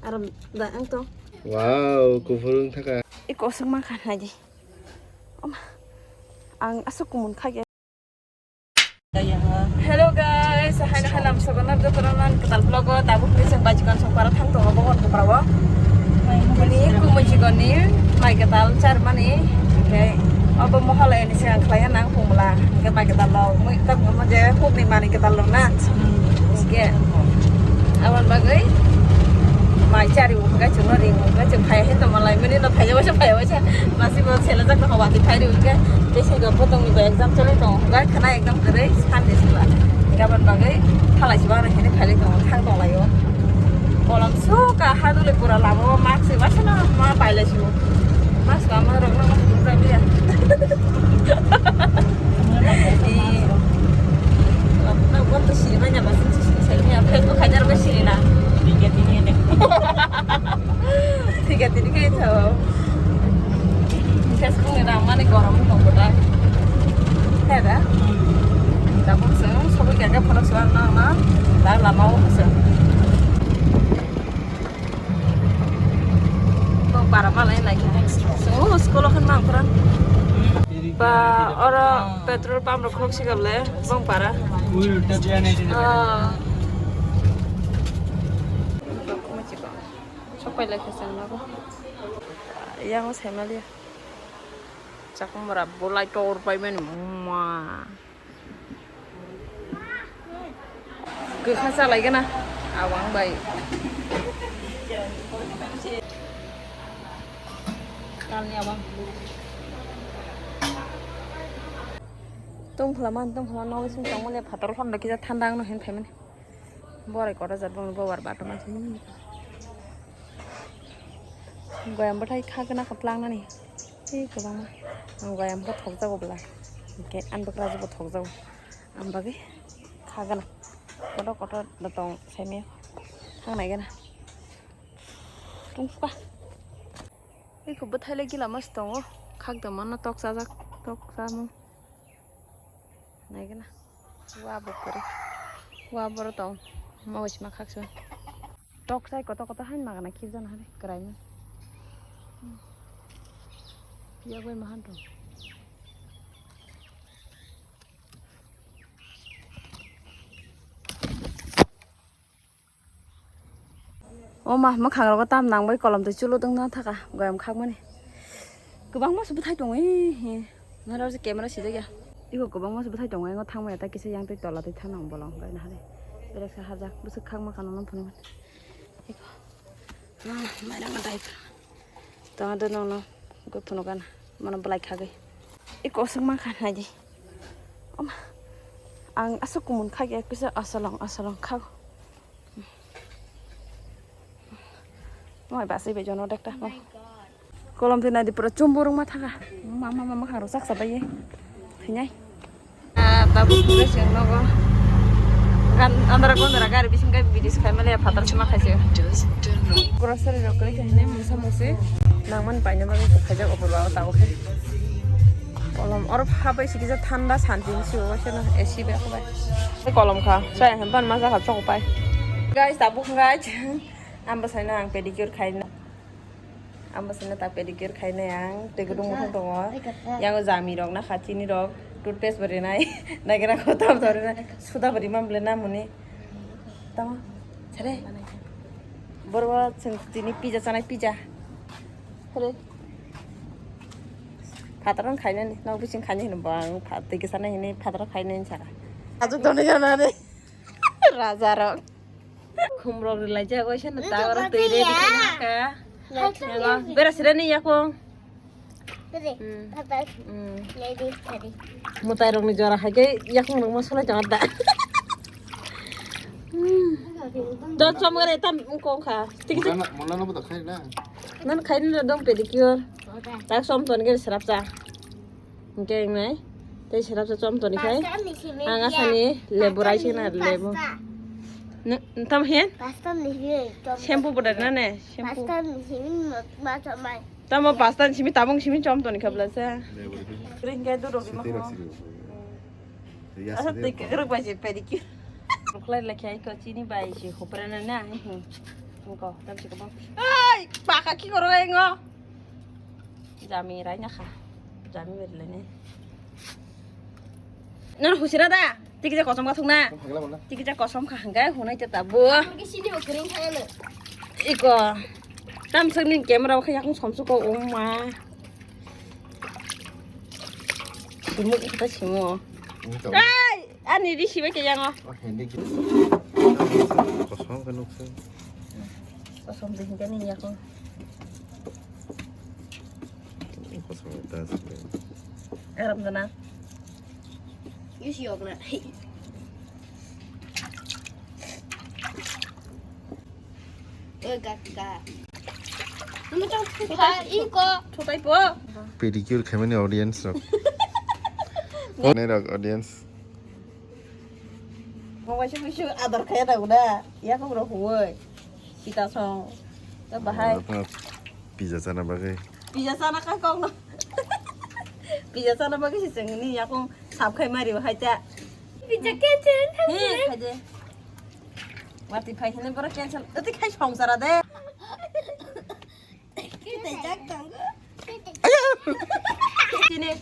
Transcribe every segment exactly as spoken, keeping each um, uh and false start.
Aram da ang to. Wow, kuphur wng thaka. Iko sung ma khan hai di. Oma. Ang asuk kumun kha ge. Hello guys, hai hai lam sogo nar joto nan ketal vlog o tabuk ni seng bajikan song para thang tongo bogon kopra o. Ini kumu jigoni mai ketal char mani. Oke. Obo mohala ini seng khlai nang pumla. Ke mai ketal lo. Mui tak mo je huk ni mani ketal lo na. Oke. Awan bagai. Mai chari u ga chungo ring u ga chung phai hin to malai mini no phai wasa phai wasa. Masi bo sela jak no hawati phai ri u ga. Tei se ga potong ni ba exam choli tong ga khana exam kwrwi Sunday siba. Gabon bagwi thalai siba aro hini phai tong thang tong lai o. Kolom suka hadule pura labo mask siba sino ma pai lai sibo. Mask lama rok no ma ya. Ih, no, no, kok to sini banyak bahasa sini saya punya Facebook hajar ke sini na. Tiga tini kayak itu. Saya sekarang ramah nih, gua ramah mau kota. Ada. Tapi saya sobi kayak pernah suara nama, lalu lama mau. Tong para malai lai khe. So, school o khan mang pran. Ba, oro petrol pump rok khok sigap le, bong para. Ah. Sok pai lai khe chwng nogo. Yang o sai mali. Chakmara bolai tor pai mani ma. Kwkha chalaigana awang bai. Kalni awang. Tongphla man, tongphla nogo sing tongmani phatar hwnda kisa thanda wngno hin phaimani. Borai kotor jat bongni bobar bathoma sini. Goyam bwthai khagwna khe plangnani. Tei kwbangma. Ang goyam khe thokjago bwla. Hinkhe ani bwkrajwkbo thokjago. Ang bagwi khagwna. Kotor kotor da tong saimaya. Thangnai gana. Tungkha. Eko bwthaile gila mas tongo. Khagda mano tok chajak, tok chamung. Naigwna. Wa bo kwrwi. Wa boro tong. Mawai sima khaksa. Tok sai koto koto hain magana khibjana hade kwraima. Piyagwi mahan tong. O ma, mwkhang rogo tam nang bai kolom twi chuludwng na thaka, goyam khakmani. Kwbangma se bwthai tongo, ee, ee. Noro se camera sijak ya. Iko kwbangma se bwthai tongo, ego thangmaya ta kisa yang twi tola twi thang nang bolong, gai na hade. Belek se hajak, bwswk khakma kano nang phunukgo. Iko. Ma, mairang ma dai. Tama do nono, iko phunukgana. Mano belai khagwi. Iko aswk ma kha nai di. O ma. Ang aswk kumun khagwi, kisa asalong, asalong khago. Moi basi be jono dekta. Kolom twi nadi pura chumbu rwngma thaka. Mama mama mwkhang rok chaksa bai ye. Thinai. Ah, babu pura seng nogo. Gan andara gondara gari bising kai bidis khai male phatar sima khaise. Grocery rok kali khai ne musa musi. Nangman paina bagwi khaijak opor ba ta okhai. Kolom oro pha bai sikija thanda santi si o se na A C be khabai. Kolom kha. Sai han pan ma ja kha chok pai. Guys, tabuk guys. Ang bwsai no ang pedicure khaina. Ang bwsai no ta pedicure khainai ang. Tei gudung muthung tongo. Yang o jami rok na kha chini rok. Toothpaste bo rinai. Naikhe na kotor tor rinai. Suda bo rimam ble na muni. Tamo. Sare. Borwa chwng tini pizza chanai pizza. Sare. Phataro khainani. Nok bising khainai hino bang. Phat twi kisa nai hini phataro khainai saka. Ajuk doni jana ni. Raja rok. Khumrok rilai jak, oisa no tawar twi ready khe nangkha. Bera sirani yakung. Hmm. Mutai rok ni jora hai khe yakung rok ma solai tongo da. Hmm. Don som gare tam kong kha. Tik tik. Mona no bo da khai na. Nan khai ni dong pedicure. Tak som ton gare srap cha. Hingke wngnai. Tei selapsa chom toni khai. Ang asani lebu rai sina lebu. Tam hen? Shampoo bo dana ne? Shampoo. Tamo pasta ni simi tabung simi chom toni khabla sa. Ring kai duro gima ho. Asa tei keruk bai se pedicure. Ruklai lekha iko chini bai se hopra na na. Ko, tam si ko bang. Ai, paka ki koro engo. Jami rai na kha. Jami ber le ne. Nang husira da. Tiki ja kosom ka thung na. Tiki ja kosom kha hangga hunai ta bo. Iko. Tam sing ni camera kha yakung som su ko, oh ma. Simu kita simu. Ai. Ani ri sibai khe yango. Oh, hindi gitu. Kosong kan nukse. Kosong deh kan ini aku. Kosong tas. Aram dana. Yusi yok na. Eh, gak, gak. Namo chong thupa iko. Thupai po. Pedicure khaimani audience rok. Nai rok audience. Mobile se musu ador khaya da guda. Ya ko bro huoi. Kita song. Ta bahai. Pizza sana bagwi. Pizza sana ka kong no. Pizza sana bagwi si sengni ya kong sap khai mari bahai ta. Pizza cancel. He, khai de. Wati phai hene boro cancel. Ati khai songsara de. Kita jak tanggo. Chini.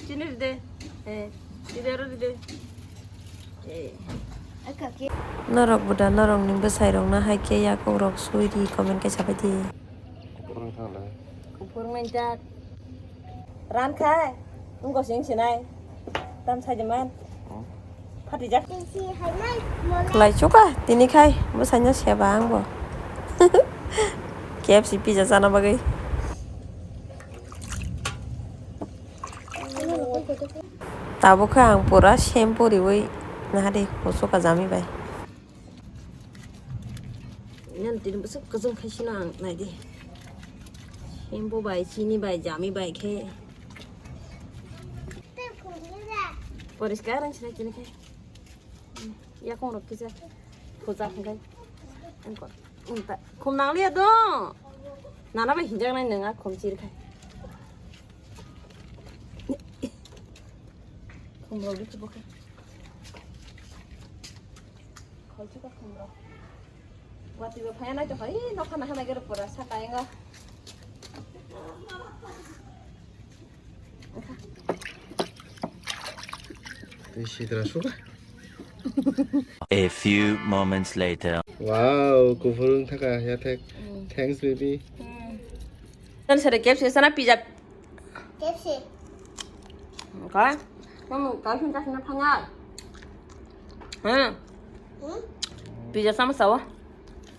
Chini de. Eh, chini ro de. Eh. Norok buda norokni bwsairokno hai khe yakukrok sui di, comment khe sabai di. Kuphur wng thang le. Kuphur manjak. Ran khai. Wngkha sing sinai. Tam sai de man. Hmm. Phatijak. Klai chuka tini khai bwsaino seba ang bo. K F C pizza chana bagwi. Tabuk khe ang pura shampoo riwi naha de kuchuka jami bai. Yan tini bwswk kwchwng khai sino ang nai di. Shampoo bai, chini bai, jami bai khe. Poriskar ang sinai tini khe. Yakung rok kisa. Puja hwnkhe. Ang ko. Khum nangliya do. Nana bai hinjak nai nang a khum chir khai. Khum rok di bo khe. Khol chuka khum rok. Wati bo phaya nai to khai, nokha na hanai gero pura saka engo. Tei sidra suka. A few moments later. Wow, kuphur wng thaka ya thek. Mm. Thanks, baby. Mm. Tan sere K F C sana pizza. K F C. Oke. Kamu kasih kasih apa nggak? Hmm. Hmm? Pizza sama sawa.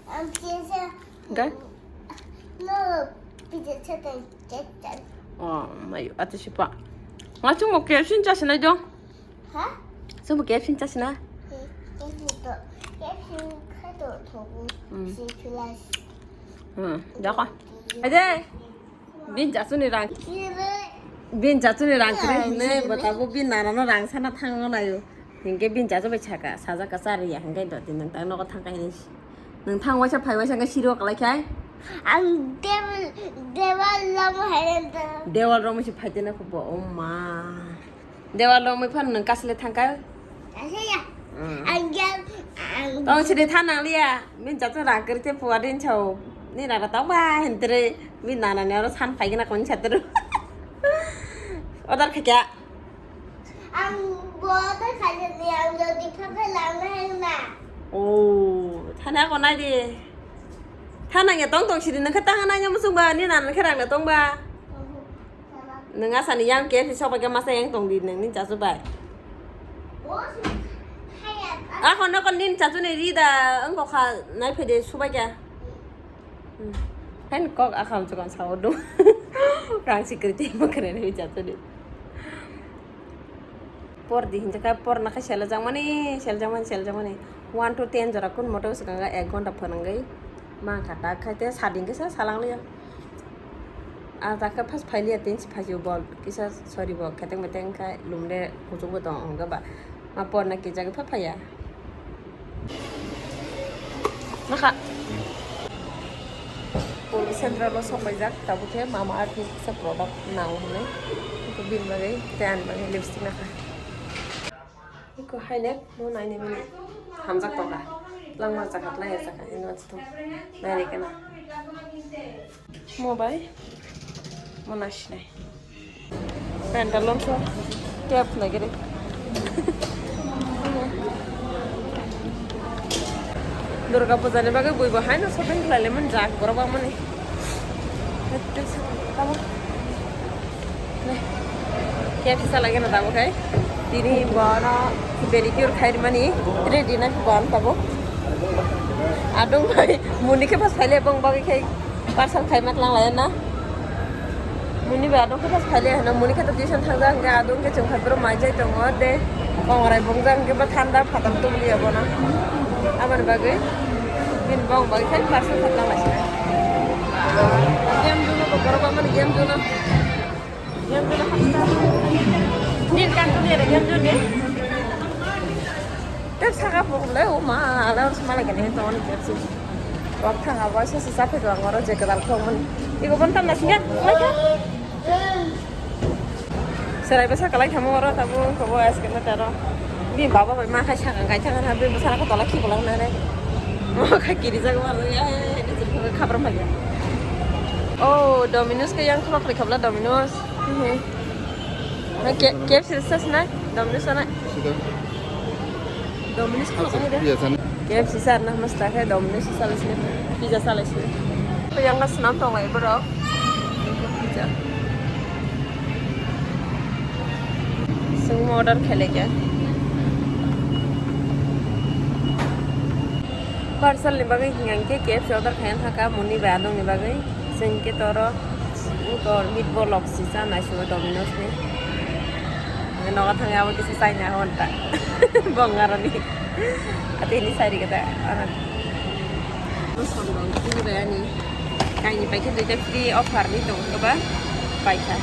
Ang pizza. Oke. No, pizza sa tang ketan. Oh, mayo, ate sipa. Nga chungo K F C cha sinai do. Ha? Chungo K F C cha sina. K F C to, K F C khai to thogu. Hmm. Si plus. Hmm, jaka. Aje. Bin jasu ni rang. Kire. Bin jasu ni rang kire ne bata bo bin nana no rang sana thang no layo. Hingke bin jasu bai chaka, sajaka chari ya, hingke do din nang tang nogo thang kai ni. Nang thang waisa phai waisa nang siro kalai khai. Ang dewal, dewal lomo hai da. Dewal lomo si phai tene ko bo, oh ma. Dewal lomo phan nang kasle thang kai. Kasle ya. Hmm. Ang jam, ang. Tong sini thanang liya. Min jatuh rang kiri te puwa din chau. Ni nara tau ba hentere. Min nana ni aro san phai gina kon chatru. Order khe kya? Ang bo order khai ni ang jodi pha pha lang na heng na. Oh, thana ko nai di. Thana ya tong tong siri nang khe tang na nya musung ba ni nana khe rang na tong ba. Nang asani yang K F C sok bai khe masa yang tong di nang ni chasu bai. Akhon no kon nin chasu ni ri da ang ko kha nai phe de subai kya. Hmm. Hen kok akham chukon sao do. Rang sikri te mo kre ni chasu de. Por di hinjaka por na kha sela jang mani, sela jang mani, sela jang mani. One to ten jora kun moto swkang ga ek ghonta phwnangwi mangkha tak khai te sading kisa salang liya. A tak khe phas phai liya tin si phai bol kisa sorry bo kheteng meteng khai lumde kuchuk bo tong ong ba. Ma por na kija khe pha phai ya. Nakha. Polo Central o sok paijak tabuk khe Mama Earth ni kisa product nango hinwi. Iko bini bagwi tei ani bagwi lipstick nakha. Iko haile bo naini mani hamjak tongkha. Langma jakat lai jakat ini mas tu. Nari kena. Mo bai. Mo nasinai. Pantaloon so kep nagiri. Durga Puja ni bagwi buibo haino shopping khlai lemon jak borok bangmani. Tamo. Kep sisa lagi na tamo khai. Tini bono pedicure khai mani ready na bon tamo. Adung bai muni khe pas phaile bong bagwi khai. Parcel khai ma tlang lai na. Muni ba adung khe pas phaile hano muni khe to tuition thang jang ga adung khe chung kha bro mai jai tongo de. Kongrai bung jang khe ba thanda phatar tum liya bono. Aboni bagwi bin bong bagwi khai parcel khai tlang lai sina. Game juno ko borok ba mani game juno. Game juno hasta. Ni kan tu ni game juno. Tep saka pok le o ma ala sma lagi ni to ni tep si. Wak thang abo se se sapi do angoro je kedal khomon. Ibo bon tam na singa. Serai basa kalai khamo oro tabu kobo es kena taro. Bi baba bai ma khai sakang kai thang na bi basa ko tola khi bolang na re. Mo khai kiri jago ma ya. Khabra maya. Oh, Domino's ke yang khobak khabla Domino's. Mhm. Ke K F C sa sna? Domino's sana? Sudah. Domino's ko kani de? Iya sana. K F C sa na mas ta khe Domino's sa lesne. Pizza sa lesne. Ko yang ka snam tong lai bro. Pizza. Sung order khele kya? Parcel ni bagwi hinga khe K F C order khayan thaka muni ba adong ni bagwi. Sing khe toro, tor meatball rok sisa naisingwi Domino's ni. Nogo thangwi abo kisa chaina honta. Bongaroni. Atini sari kata. Ana. Song dong, tini bayani. Kaini paikhe duita free offer ni tongo ba. Paikha.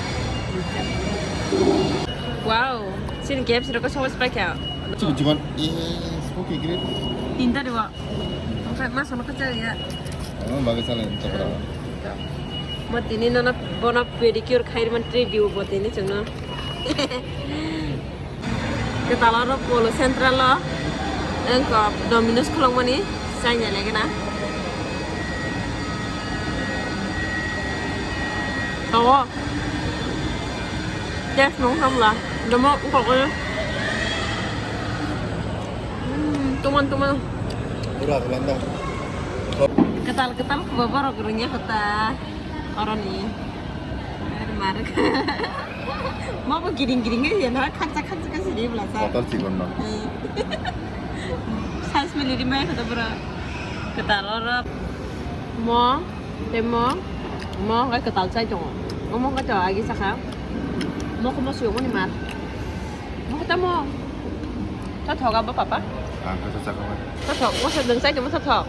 Wow. Sini K F C rok song paikha. Chikon, eh, smoky grill. Tinta dua. Oke, mas ono kecil ya. Ano bagwi salai chokra. Mo tini nono bono pedicure khair man tri view bo tini chungno. Ketala ro Polo Central lo. Engko Domino's khulong mani. Chai nya lagi na. Tawo. Yes, nung hamla. Domo, engko kaya. Hmm, tuman, tuman. Pura Holanda. Ketal, ketal, kuba borok rungya kota. Oroni. Mar. Mo bo giring giring ya na khakcha khakcha ka siri bla sa. Kotor chikon no. Size mili ri mai kota bro. Ketal oro. Mo, te mo, mo ngai ketal chai tongo. Omo ngai to agi saka. Mo ko mo suyo mo ni mar. Mo kota mo. Tha thoga ba papa. Ang kota chaka ba. Tha thok, mo sa deng chai mo tha thok.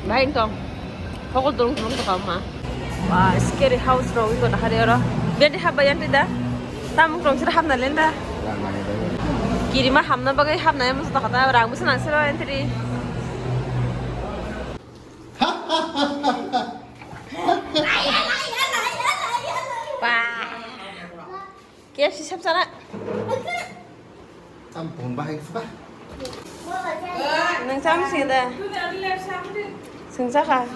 Bahai tong. Hokol dorong dorong to kama. Wah, scary house rok iko dahari oro. Bedi haba yang tidak. Tamung tong sira hamna lenda. Kirima hamna bagai hamna yang musuh takata rang musuh nang sira entry. Wah. K F C sab sana. Tam pun bahai suka. Nang sam sing da. Sing saka.